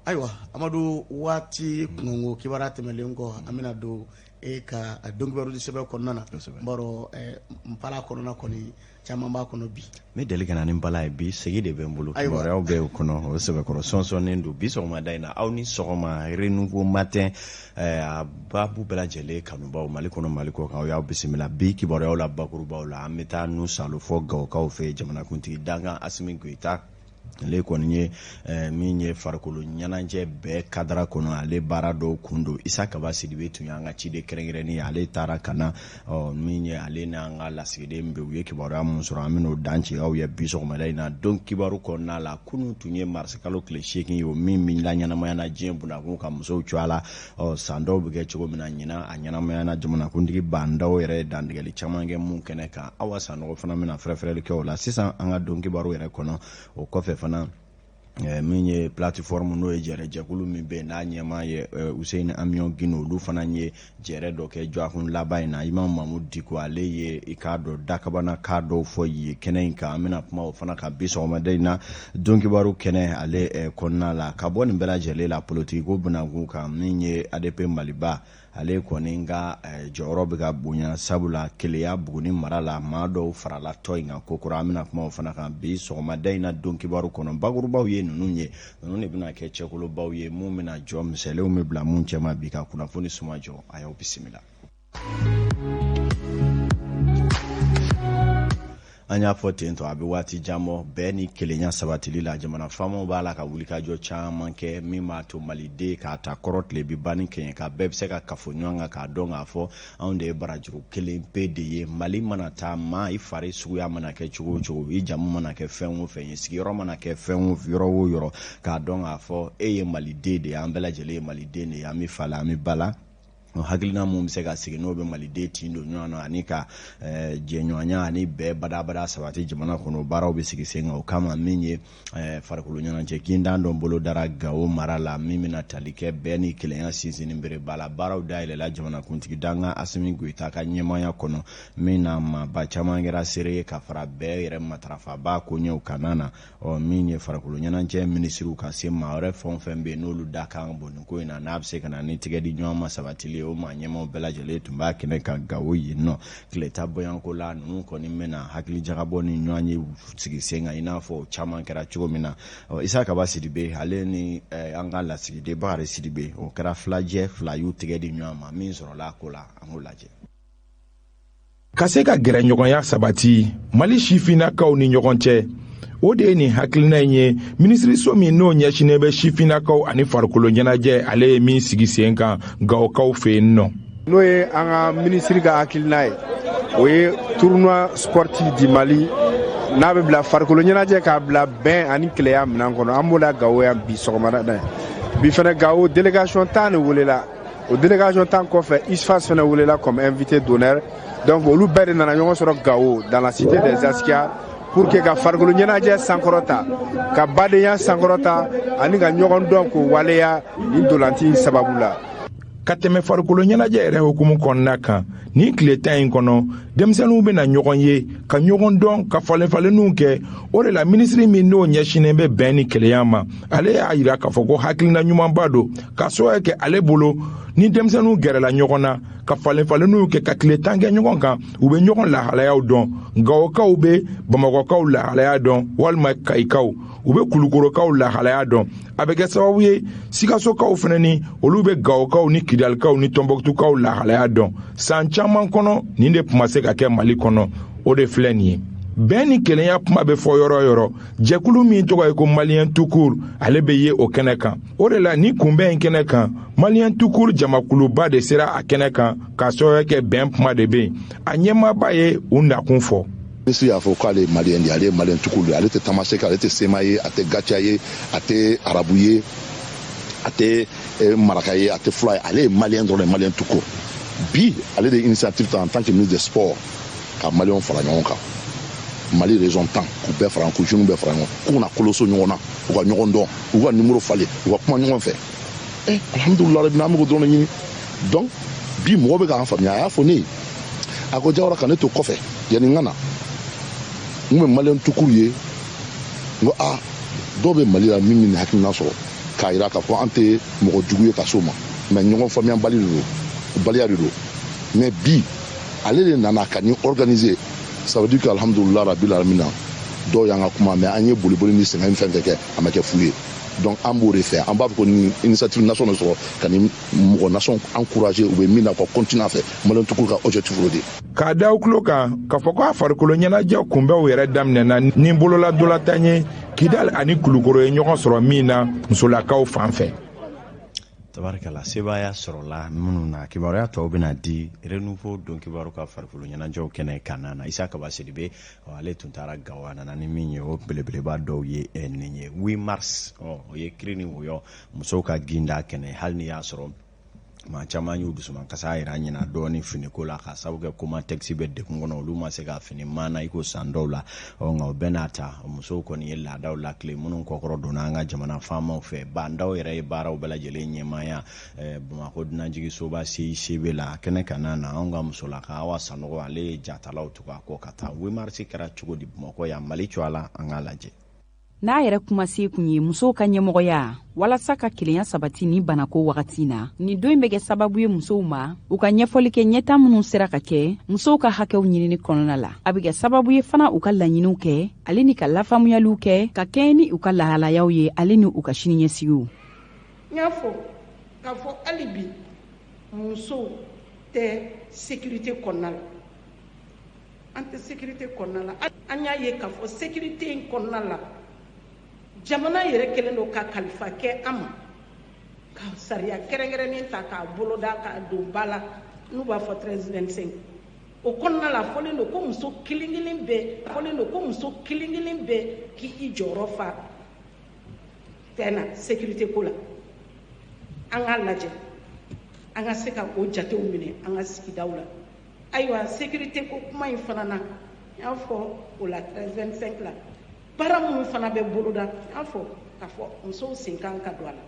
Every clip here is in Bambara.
Ayiwa Amadu, waati kunkanko kibaruya tɛmɛlen kɔ, an bɛna don e ka don kibaru sɛbɛn kɔnɔna na. N b'a dɔn npalan kɔnɔna kɔni caman b'a kɔnɔ bi. N bɛ deli ka na ni npalan ye bi, segi de bɛ n bolo. Kibaruyaw bɛ o kɔnɔ, o sɛbɛkɔrɔ sɔnsɔnnen don bi sɔgɔmada in na. Aw ni sɔgɔma, Renouveau Matin a baabu bɛɛ lajɛlen kanubaw, Mali kɔnɔ, Mali kɔ kan, aw y'aw bisimila bi kibaruyaw la. Bakurubaw la, an bɛ taa nu salo fɔ Gawokaw fɛ. Jamanakuntigi dankan Asimi Goyita, ale kɔni ye min ye farikolo ɲɛnajɛ bɛɛ kadara kɔnɔ, ale baara dɔw kun don. Isa Kaba Sidibe tun y'an ka ciden kɛrɛnkɛrɛnnen ye, ale taara ka na. Min ye ale n'an ka lasigiden bɛ, u ye kibaruya mun sɔrɔ, an bɛn'o dancɛ aw ye bi sɔgɔmada in na don kibaru kɔnɔna la. Kunun tun ye marisikalo tile 8 ye, o min min la ɲɛnamaya na diɲɛ bunakun ka musow cogoya la. San dɔw bɛ kɛ cogo min na, ɲinan a ɲɛnamaya na jamanakuntigi Ba Ndaw yɛrɛ ye dantigɛli caman kɛ mun kɛnɛ kan. Awa Sanɔgɔ fana bɛna fɛrɛfɛrɛli kɛ o la sisan an ka don kibaru yɛrɛ kɔnɔ. O kɔfɛ fana, min ye plateforme, n'o ye jɛrɛjɛkulu min bɛ yen, n'a ɲɛmaa ye Useyini Amiɔn Gindo, olu fana ye jɛrɛ dɔ kɛ dɔgɔkun laban in na. Imam Mamudu Diko, ale ye i k'a dɔn dakabana ka dɔw fɔ ye kɛnɛ in kan. An bɛna kuma o fana kan bi sɔgɔmada in na don kibaru kɛnɛ ale kɔnɔna la. Ka bɔ nin bɛɛ lajɛlen la, politiki ko bunakun kan, min ye ADP Maliba, ale kɔni ka jɔyɔrɔ bɛ ka bonya, sabula Keleya Buguni mara la, maa dɔw farala tɔn in kan kokura. An bɛna kuma o fana kan bi sɔgɔmada in na don kibaru kɔnɔ. Bakurubaw ye ninnu ye, ninnu de bɛna kɛ cɛkolobaw ye mun bɛna jɔ misɛnlenw bɛ bila mun cɛma bi ka kunnafoni suma jɔ. A y'aw bisimila. An y'a fɔ ten tɔ, a bɛ waati jan bɔ, bɛɛ ni kelenya sabatili la, jamana faamaw b'a la ka wulikajɔ caman kɛ min b'a to maliden k'a ta kɔrɔ tile bi ban ni kɛɲɛ ka bɛɛ bɛ se ka kafo ɲɔgɔn kan, k'a dɔn k'a fɔ anw de ye barajuru kelen pe de ye. Mali mana taa, maa i fari suguya mana kɛ cogo o cogo, i jamu mana kɛ fɛn o fɛn ye, sigiyɔrɔ mana kɛ fɛn o yɔrɔ o yɔrɔ, k'a dɔn k'a fɔ e ye maliden de ye, an bɛɛ lajɛlen ye maliden de ye, an bɛ fa la, an bɛ ba la. O hakilina mun bɛ se ka sigi, n'o bɛ maliden tin don ɲɔgɔn na ani ka jɛɲɔgɔnya ani bɛɛ badabada sabati jamana kɔnɔ, baaraw bɛ sigi sen kan. O kama, min ye farikolo ɲɛnajɛ kindan dɔ bolo dara Gawo mara la, min bɛna tali kɛ bɛɛ ni kelenya sinsinni bereba la, baaraw dayɛlɛla jamanakuntigi dankan Asimi Goyita ka ɲɛmaaya kɔnɔ, min na maaba caman kɛra seere ye ka fara bɛɛ yɛrɛ matarafaba koɲɛw kana na. Ɔ min ye farikolo ɲɛnajɛ minisiriw ka se maa wɛrɛ fɛn o fɛn bɛ yen, n'olu da kan bon nin ko in na, n'a bɛ se ka na ni tigɛ di ɲɔgɔn ma sabatili ye, o maa ɲɛmaaw bɛɛ lajɛlen tun b'a kɛnɛ kan Gawo yen nɔ. Tile ta bɔyanko la, ninnu kɔni bɛna hakili jagabɔ ni ɲɔgɔn ye sigi sen kan, i n'a fɔ o caman kɛra cogo min na. Ɔ Isa Kaba Sidibe, ale ni an ka lasigiden Bakari Sidibe, o kɛra filajɛ fila y'u tigɛ di ɲɔgɔn ma. Min sɔrɔla a ko la, an k'o lajɛ. Ka se ka gɛrɛɲɔgɔnya sabati Mali sifinnakaw ni ɲɔgɔn cɛ, o de ye nin hakilina in ye. Minisiriso min n'o ɲɛsinnen bɛ sifinnakaw ani farikolo ɲɛnajɛ, ale ye min sigi sen kan Gawokaw fɛ yen nɔ. N'o ye an ka minisiri ka hakilina ye, o ye tournoi sportif du Mali, n'a bɛ bila farikolo ɲɛnajɛ k'a bila bɛn ani keleya minɛn kɔnɔ. An b'o la Gawo yan bi sɔgɔmada in. Bi fɛnɛ, Gawo délégation 10 de welela. O délégation 10 kɔfɛ, USFAS fɛnɛ welela comme invité d'honneur. Donc olu bɛɛ de nana ɲɔgɔn sɔrɔ Gawo, dans la cité des Askia, pour que ka farikolo ɲɛnajɛ sankɔrɔta, ka badenya sankɔrɔta ani ka ɲɔgɔn dɔn k'o waleya nin dolanti in sababu la. Ka tɛmɛ farikolo ɲɛnajɛ yɛrɛ hukumu kɔnɔna kan, nin tile 10 in kɔnɔ, denmisɛnninw bɛna ɲɔgɔn ye, ka ɲɔgɔn dɔn, ka falenfalenniw kɛ. O de la, minisiri min n'o ɲɛsinnen bɛ bɛn ni kelenya ma, ale y'a yira k'a fɔ ko hakilina ɲumanba don, ka sababu kɛ ale bolo, ni denmisɛnninw gɛrɛla ɲɔgɔn na ka falenfalenniw kɛ, ka tile 10 kɛ ɲɔgɔn kan, u bɛ ɲɔgɔn lahalayaw dɔn. Gawokaw bɛ Bamakɔkaw lahalaya dɔn, walima Kayikaw, u bɛ Kulukorokaw lahalaya dɔn. A bɛ kɛ sababu ye, Sikasokaw fana ni olu bɛ Gawokaw ni Kidalikaw ni Tɔnbɔkutukaw lahalaya dɔn. San caman kɔnɔ, nin de tun ma se ka kɛ Mali kɔnɔ, o de filɛ nin ye. Bɛn ni kelenya kuma bɛ fɔ yɔrɔ o yɔrɔ, jɛkulu min tɔgɔ ye ko Malien tout court, ale bɛ ye o kɛnɛ kan. O de la, ni kunbɛn in kɛnɛ kan, Malien tout court jamakuluba de sera a kɛnɛ kan, k'a sababu kɛ bɛn kuma de bɛ yen. A ɲɛmaaba ye u nakun fɔ. Minisiri y'a fɔ k'ale ye malien de ye, ale ye malien tout court de ye. Ale tɛ tamasɛki, ale tɛ sema ye, a tɛ gatia ye, a tɛ arabu ye, a tɛ maraka ye, a tɛ fula ye, ale ye malien dɔrɔn de, malien tout court. Bi, ale de ye initiative ta en tant que ministre des sports ka malienw fara ɲɔgɔn kan, Mali région 10, k'u bɛɛ fara, k'u jeunes bɛɛ fara ɲɔgɔn, k'u na koloso ɲɔgɔn na, u ka ɲɔgɔn dɔn, u ka numéro falen, u ka kuma ɲɔgɔn fɛ. Alhamdulilah rabbil, an bɛ k'o dɔrɔn de ɲini. Donc bi, mɔgɔ bɛ k'an faamuya. A y'a fɔ ne ye, a ko Jawara, ka ne to kɔfɛ yanni n ka na, n kun bɛ malien tout court ye. N ko aa, dɔw bɛ Mali la min bɛ nin hakilina sɔrɔ. K'a jira k'a fɔ an tɛ mɔgɔ jugu ye ka s'o ma, mais ɲɔgɔn faamuyabali de don, baliya de don. Mais bi, ale de nana ka nin organiser. Ça veut dire que, alhamdulillah rabbil alamina, dɔw y'an ka kuma, mais an ye boliboli ni sɛgɛn fɛn fɛn kɛ, a ma kɛ fu ye. Donc an b'o de fɛ, an b'a fɔ ko ni initiative nation sɔrɔ ka ni mɔgɔ nation encourager, u bɛ min na, ka continuer a fɛ. Maliyɛn tugu ka objectif o de. K'a da aw tulo kan k'a fɔ ko a farikolo ɲɛnajɛ kunbɛnw yɛrɛ daminɛna ni bololadolatan ye, Kidali ani Kulukoro ye ɲɔgɔn sɔrɔ min na musolakaw fan fɛ. Tabarikala, sebaaya sɔrɔla minnu na, kibaruya tɔw bɛna di Renouveau don kibaru ka farikolo ɲɛnajɛw kɛnɛ kan na. Isa Kaba Sidibe, ale tun taara Gawo, a nana ni min ye, o belebeleba dɔw ye nin ye. 8 mars, o ye kiri ni woyɔ musow ka ginda kɛnɛ. Hali ni y'a sɔrɔ maa caman y'u dusuman kasa yira ɲina dɔɔni finiko la, ka sababu kɛ Comatex bɛ degun kɔnɔ, olu ma se ka fini maana i ko san dɔw la. Ɔ, nka o bɛɛ n'a ta, musow kɔni ye laadaw lakile minnu kɔkɔrɔ donna an ka jamana faamaw fɛ. Bandaw yɛrɛ ye baaraw bɛɛ lajɛlen ɲɛmaaya Bamakɔ dunanjiginsoba CICB la. Kɛnɛ ka na na, anw ka musolaka Awa Sanogo, ale ye jatalaw tugu a kɔ ka taa. 8 mars kɛra cogo di Bamakɔ yan, Mali cogoya la? An k'a lajɛ. N'a yɛrɛ kumase kun ye musow ka ɲɛmɔgɔya walasa ka kelenya sabati ni banako wagati na. Nin don in bɛ kɛ sababu ye musow ma u ka ɲɛfɔli kɛ ɲɛta minnu sera ka kɛ musow ka hakɛw ɲinini kɔnɔna la. A bɛ kɛ sababu ye fana u ka laɲiniw kɛ, ale ni ka lafaamuyaliw kɛ ka kɛɲɛ ni u ka lahalayaw ye, ale ni u ka siniɲɛsigiw. N y'a fɔ k'a fɔ hali bi, musow tɛ sécurité kɔnɔna la, an tɛ sécurité kɔnɔna la. An y'a ye k'a fɔ sécurité in kɔnɔna la, jamana yɛrɛ kɛlen don ka kalifa kɛ an ma, ka sariya kɛrɛnkɛrɛnnen ta k'a boloda k'a don ba la, n'u b'a fɔ 1325. O kɔnɔna la, fɔlen don ko muso kelen kelen bɛɛ, fɔlen don ko muso kelen kelen bɛɛ k'i jɔyɔrɔ fa fɛn na, sécurité ko la. An k'a lajɛ, an ka se ka o jatew minɛ an ka sigidaw la. Ayiwa, sécurité ko kuma in fana na, n y'a fɔ o la, 1325 la, baara minnu fana bɛ boloda, n y'a fɔ k'a fɔ musow sen kan ka don a la.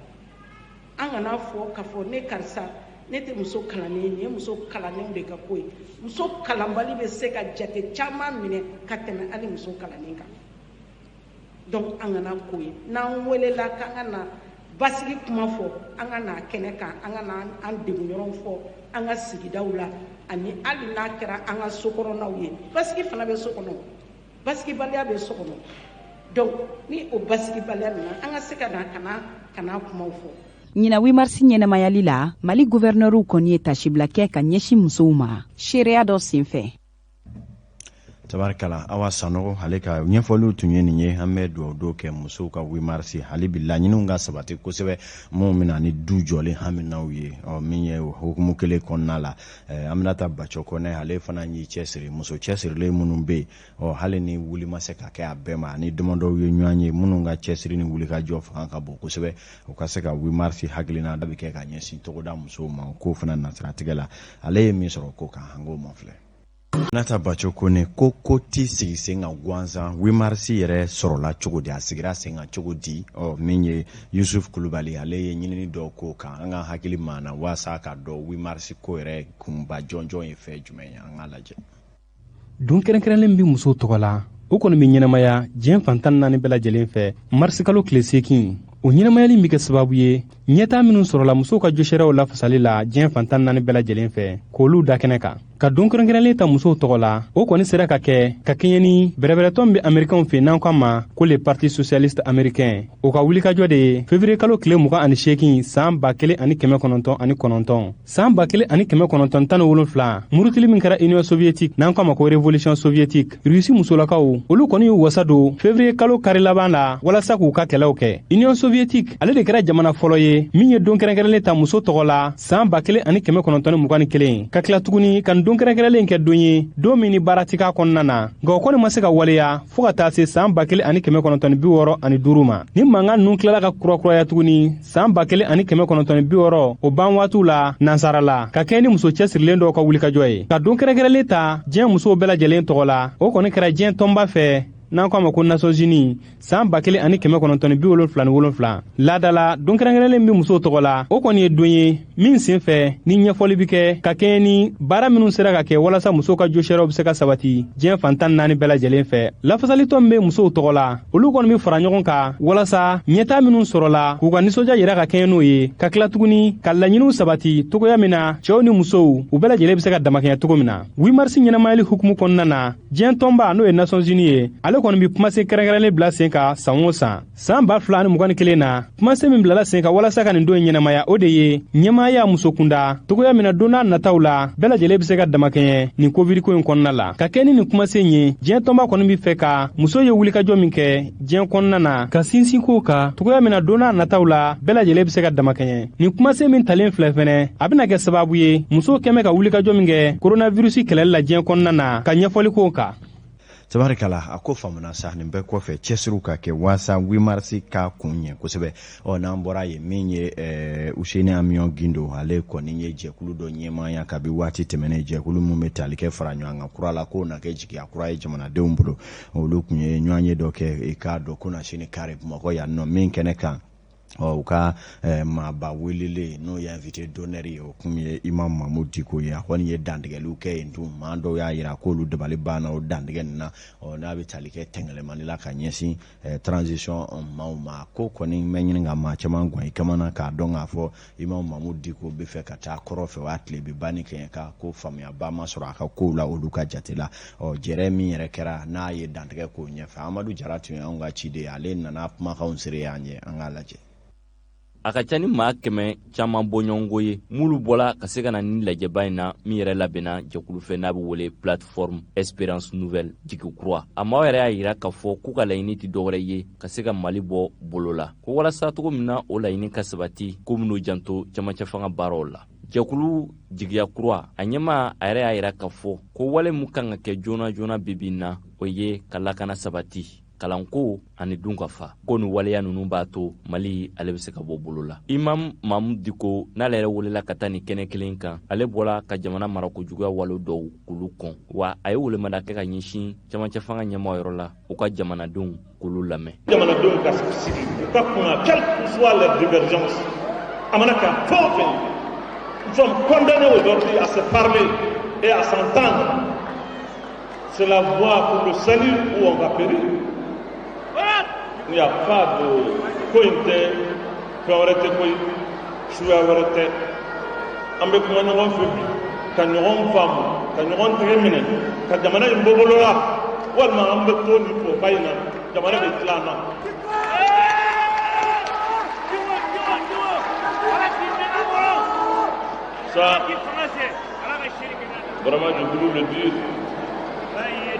An kana fɔ k'a fɔ ne karisa, ne tɛ muso kalannen ye, nin ye muso kalannenw de ka ko ye. Muso kalanbali bɛ se ka jate caman minɛ ka tɛmɛ hali muso kalannen kan. Donc an kana ko ye n'an welela k'an ka na basigi kuma fɔ, an ka na kɛnɛ kan, an ka na an degun yɔrɔw fɔ an ka sigidaw la, ani hali n'a kɛra an ka sokɔnɔnaw ye. Basigi fana bɛ so kɔnɔ, basigibaliya bɛ so kɔnɔ. Donc ni o basigibaliya nana, an ka se ka na ka na kumaw fɔ. Ɲina 8 mars ɲɛnamayali la, Mali guvɛrnɛriw kɔni ye tasibila kɛ ka ɲɛsin musow ma seereya dɔ sen fɛ. Tabarikala, Awa Sanɔgɔ, ale ka ɲɛfɔliw tun ye nin ye. An bɛ dugawu don kɛ musow ka 8 mars, hali bi laɲiniw ka sabati kosɛbɛ, minnu bɛna ni du jɔlen haminaw ye. Ɔ, min ye o hukumu kelen kɔnɔna la, Aminata Bacɔ Kɔnɛ, ale fana y'i cɛsiri. Muso cɛsirilen minnu bɛ yen, ɔ, hali ni wuli ma se ka kɛ a bɛɛ ma, ani damadɔw ye ɲɔgɔn ye minnu ka cɛsiri ni wulikajɔ fanga ka bon kosɛbɛ, u ka se ka 8 mars hakilina da bɛ kɛ ka ɲɛsin togoda musow ma. O ko fana nasiratigɛ la, ale ye min sɔrɔ ko kan, an k'o mafilɛ. Aminata Baco Kone, ko ti sigi sen kan gansan. 8 mars yɛrɛ sɔrɔla cogo di? A sigira sen kan cogo di? Ɔ, min ye Yusuf Kulubali, ale ye ɲinini dɔw ko kan, an ka hakili maana waasa ka dɔn 8 mars ko yɛrɛ kunba jɔnjɔn ye fɛn jumɛn ye. An k'a lajɛ. Don kɛrɛnkɛrɛnlen bɛ musow tɔgɔ la, o kɔni bɛ ɲɛnamaya diɲɛ fan 14 bɛɛ lajɛlen fɛ marisikalo tile 8. O ɲɛnamayali bɛ kɛ sababu ye ɲɛtaa minnu sɔrɔla musow ka josariyaw lafasali la diɲɛ fan 14 bɛɛ lajɛlen fɛ, k'olu da kɛnɛ kan. Ka don kɛrɛnkɛrɛnlen ta musow tɔgɔ la, o kɔni sera ka kɛ ka kɛɲɛ ni bɛrɛbɛrɛtɔn bɛ Amerikɛnw fɛ, n'an ko ma ko le Parti socialiste américain, o ka wulikajɔ de ye février kalo tile 28 san 1909. San 1917, murutili min kɛra Union soviétique, n'an ko a ma ko révolution soviétique, Rusi musolakaw, olu kɔni y'u wasa don février kalo kari laban la walasa k'u ka kɛlɛw kɛ. Union soviétique, ale de kɛra jamana fɔlɔ ye min ye don kɛrɛnkɛrɛnlen ta muso tɔgɔ la san 1921, ka tila tuguni ka nin don kɛrɛnkɛrɛnlen kɛ don ye, don min ni baara ti k'a kɔnɔna na. Nka o kɔni ma se ka waleya fɔɔ ka taa se san 1965 ma. Ni mankan ninnu tilala ka kurakuraya tuguni san 1960 o ban waatiw la nansara la, ka kɛɲɛ ni muso cɛsirilen dɔw ka wulikajɔ ye ka don kɛrɛnkɛrɛnlen ta diɲɛ musow bɛɛ lajɛlen tɔgɔ la. O kɔni kɛra diɲɛ tɔnba fɛ. n'an ko a ma ko Nations Unies san 1977. Laada la, don kɛrɛnkɛrɛnlen bɛ musow tɔgɔ la, o kɔni ye don ye min sen fɛ ni ɲɛfɔli bɛ kɛ ka kɛɲɛ ni baara minnu sera ka kɛ walasa musow ka josariyaw bɛ se ka sabati diɲɛ fan 14 bɛɛ lajɛlen fɛ. Lafasalitɔn min bɛ musow tɔgɔ la, olu kɔni bɛ fara ɲɔgɔn kan walasa ɲɛtaa minnu sɔrɔla, k'u ka nisɔndiya yira ka kɛɲɛ n'o ye, ka tila tuguni ka laɲiniw sabati togoya min na cɛw ni musow, u bɛɛ lajɛlen bɛ se ka damakɛɲɛ cogo min na. 8 marisi ɲɛnamayali hukumu kɔnɔna na, diɲɛ tɔnba, n'o ye Nations Unies ye, ale kɔni bɛ kumasen kɛrɛnkɛrɛnlen bila sen kan san o san. San 2021 na, kumasen min bilala sen kan walasa ka nin don in ɲɛnamaya, o de ye ɲɛmaaya muso kunda, togoya min na don n'a nataw la, bɛɛ lajɛlen bɛ se ka damakɛɲɛ nin covid ko in kɔnɔna la. Ka kɛ ni nin kumasen ye, diɲɛ tɔnba kɔni bɛ fɛ ka muso ye wulikajɔ min kɛ diɲɛ kɔnɔna na, ka sinsin kow kan, togoya min na don n'a nataw la, bɛɛ lajɛlen bɛ se ka damakɛɲɛ. Nin kumasen min talen filɛ fɛnɛ, a bɛna kɛ sababu ye musow kɛmɛ ka wulikajɔ min kɛ coronavirus kɛlɛli la diɲɛ kɔnɔna na, ka ɲɛfɔli k'o kan. Tabarikala, a ko faamuna sa. Nin bɛɛ kɔfɛ, cɛsiriw ka kɛ waasa 8 marisi ka kun ɲɛ kosɛbɛ. Ɔ, n'an bɔra yen, min ye Useni Amiɔn Gindo, ale kɔni ye jɛkulu dɔ ɲɛmaaya kabi waati tɛmɛnen, jɛkulu min bɛ tali kɛ fara ɲɔgɔn kan kura la, k'o na kɛ jigiya kura ye jamanadenw bolo. Olu tun ye ɲɔgɔn ye dɔ kɛ, i k'a dɔn, kunasini kari, Bamakɔ yan nɔ, min kɛnɛ kan, ɔ, u ka maaba welelen, n'o ye invité d'honneur ye, o kun ye Imam Mamudu Diko ye. A kɔni ye dantigɛliw kɛ yen tun. Maa dɔw y'a yira k'olu dabali banna o dantigɛ nin na. Ɔ, n'a bɛ tali kɛ tɛngɛlɛmani la ka ɲɛsin transition maaw ma, ko kɔni bɛ ɲini ka maa caman gan i kamana k'a dɔn k'a fɔ Imam Mamudu Diko bɛ fɛ ka taa kɔrɔ fɛ wa tile bɛ ban ni kɛɲɛka, ko faamuyaba ma sɔrɔ a ka kow la olu ka jate la. Ɔ, jɛrɛ min yɛrɛ kɛra n'a ye dantigɛ k'o ɲɛfɛ, Amadu Jara tun ye anw ka ciden ye, ale nana kumakanw seere an ye, an k'a lajɛ. A ka ca ni maa 100 caman bɔɲɔgɔnko ye m'olu bɔla ka se ka na ni lajɛba in na, min yɛrɛ labɛnna jɛkulu fɛ, n'a bɛ wele Plateforme Espérance Nouvelle, Jigi Kura. A maaw yɛrɛ y'a yira k'a fɔ k'u ka laɲini tɛ dɔwɛrɛ ye ka se ka Mali bɔ bolo la, ko walasa cogo min na o laɲini ka sabati, ko min'u janto camancɛ fanga baaraw la. Jɛkulu Jigiya Kura, a ɲɛma, a yɛrɛ y'a yira k'a fɔ ko wale min kan ka kɛ joona joona bibi in na, o ye ka lakana sabati, kalanko ani dun ka fa, ko ni waleya ninnu b'a to Mali ale bɛ se ka bɔ bolo la. Imam Mamudu Diko, n'ale yɛrɛ welela ka taa nin kɛnɛ kelen kan, ale bɔla ka jamana marako juguya wale dɔw k'olu kɔn, wa a ye welemada kɛ ka ɲɛsin camancɛ fanga ɲɛmaaw yɔrɔ la, u ka jamanadenw k'olu lamɛn. Jamanadenw ka sigi, u ka kuma, quelle que soit leur divergence, a mana kɛ fɛn o fɛn, nous sommes condamnés aujourd'hui à se parler et à s'entendre. C'est la voie pour le salut ou on va périr. Il n'y a pas de ko in tɛ fɛn wɛrɛ tɛ, koyi suguya wɛrɛ tɛ. An bɛ kuma ɲɔgɔn fɛ bi ka ɲɔgɔn faamu, ka ɲɔgɔn tɛgɛ minɛ, ka jamana in bɔ bolo la, walima an bɛ to nin foroba in na, jamana bɛ tila an na. Ça, vraiment, j'ai voulu le dire.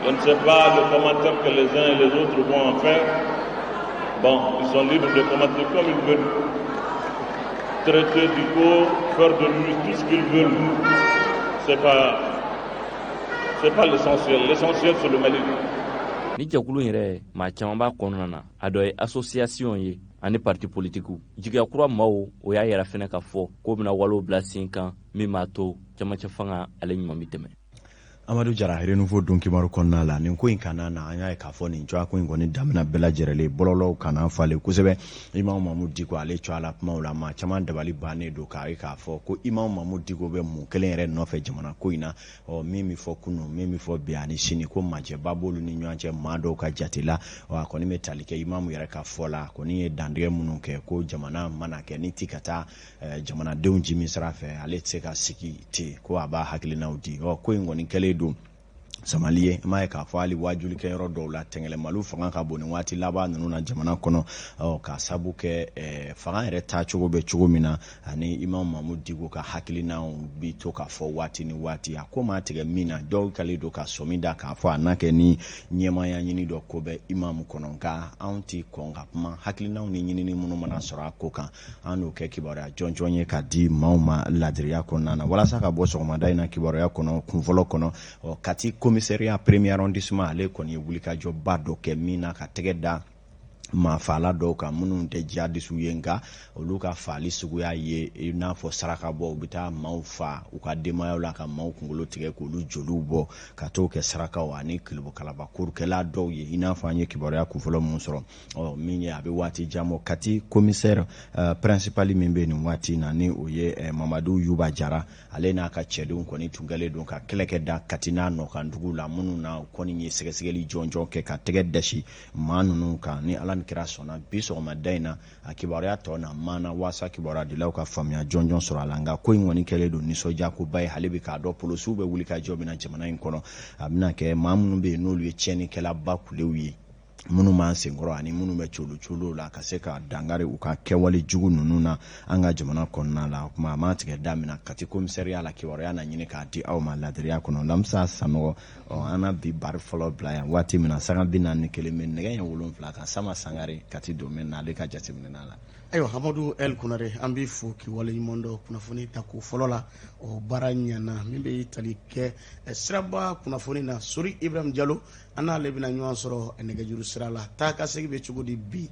Je ne sais pas le commentaire que les uns et les autres vont en faire. Bon, ils sont libres de commenter comme ils veulent. Traiter Dicko, faire de lui tout ce qu'ils veulent. C'est pas l'essentiel. L'essentiel, c'est le Mali. Ni jɛkulu yɛrɛ, maa caman b'a kɔnɔna na, a dɔ ye association ye ani parti politikiw. Jigiya Kura maaw, o y'a yɛrɛ fɛnɛ ka fɔ k'o bɛna walew bila sen kan min b'a to camancɛ fanga ale ɲuman bɛ tɛmɛ. Amadu Jara, Renouveau don kibaru kɔnɔna la, nin ko in kana na, an y'a ye k'a fɔ nin cogoya ko in kɔni daminɛ bɛɛ lajɛlen bɔlɔlɔw kana falen kosɛbɛ. Imam Mamudu Diko, ale cogoya la kumaw la, maa caman dabali bannen don k'a ye k'a fɔ ko Imam Mamudu Diko bɛ mun kelen yɛrɛ nɔfɛ jamana ko in na. Ɔ, min bɛ fɔ kunun, min bɛ fɔ bi ani sini, ko majɛba b'olu ni ɲɔgɔn cɛ maa dɔw ka jate la. Ɔ, a kɔni bɛ tali kɛ imamu yɛrɛ ka fɔ la, a kɔni ye dantigɛ minnu kɛ ko jamana mana kɛ ni ti ka taa jamanadenw ji min sira fɛ, ale tɛ se ka sigi ten, ko a b'a hakilinaw di. Ɔ, ko in kɔni kɛlen don samali ye. I m'a ye k'a fɔ hali wajulikɛyɔrɔ dɔw la, tɛngɛlɛmaliw fanga ka bon nin waati laban ninnu na jamana kɔnɔ. Ɔ, k'a sabu kɛ fanga yɛrɛ taacogo bɛ cogo min na, ani Imam Mamudu Diko ka hakilinaw bi to k'a fɔ waati ni waati, a ko maa tigɛ min na, dɔw kɛlen don ka sɔmi da k'a fɔ a n'a kɛ ni ɲɛmaaya ɲini dɔ ko bɛ imamu kɔnɔ. Nka anw ti kɔn ka kuma hakilinaw ni ɲinini minnu mana sɔrɔ a ko kan, an n'o kɛ kibaruya jɔnjɔn ye ka di maaw ma ladiriya kɔnɔna na, walasa ka bɔ sɔgɔmada in na kibaruya kɔnɔ kunfɔlɔ kɔnɔ. Ɔ, Kati commissariat premier arrondissement, ale kɔni ye wulikajɔba dɔ kɛ min na ka tɛgɛ da Maafaala dɔw kan minnu tɛ jihadisiw ye, nka olu ka faali suguya ye i n'a fɔ saraka bɔ. U bɛ taa maaw fa u ka denbayaw la, ka maaw kunkolo tigɛ k'olu joliw bɔ ka t'o kɛ sarakaw, ani kulubukalaba korokɛla dɔw ye, i n'a fɔ an ye kibaruya kunfɔlɔ minnu sɔrɔ. Ɔ min ye, a bɛ waati jan bɔ, Kati commissaire principal min bɛ nin waati na, ni o ye Mamadu Yuba Jara, ale n'a ka cɛdenw kɔni tun kɛlen don ka kɛlɛkɛ da Kati n'a nɔkandugu la, minnu na kɔni ye sɛgɛsɛgɛli jɔnjɔn kɛ ka tɛgɛ dasi maa ninnu kan. Ni Ala ni kira sɔnna, bi sɔgɔmada in na, a kibaruya tɔ na maana waasa kibaruya dilaw ka faamuya jɔnjɔn sɔrɔ a la. Nka ko in kɔni kɛlen don nisɔndiyakoba ye hali bi, k'a dɔn polosiw bɛ wuli ka jɔ min na jamana in kɔnɔ. A bɛna kɛ maa minnu bɛ yen, n'olu ye tiɲɛnikɛlaba kulew ye, minnu b'an senkɔrɔ ani minnu bɛ colo colo la, ka se ka dankari u ka kɛwale jugu ninnu na an ka jamana kɔnɔna la. O kuma, a ma tigɛ da min na Kati commissariat la, kibaruya na ɲini k'a di aw ma ladiriya kɔnɔ. Lamisa Sanɔgɔ, ɔ an na bi bari fɔlɔ bila yan waati min na, sanga 41 bɛ nɛgɛ ɲɛ 7 kan. Sama Sangare, Kati domaine na, ale ka jateminɛ la. Ayiwa, Hamadu El Konare, an b'i fo k'i waleɲuman dɔn kunnafoni ta ko fɔlɔ la. O baara ɲɛna. Min bɛ tali kɛ siraba kunnafoni na, Sori Ibrahim Jalo, an n'ale bɛna ɲɔgɔn sɔrɔ nɛgɛjuru sira la. Taa ka segin bɛ cogo di bi?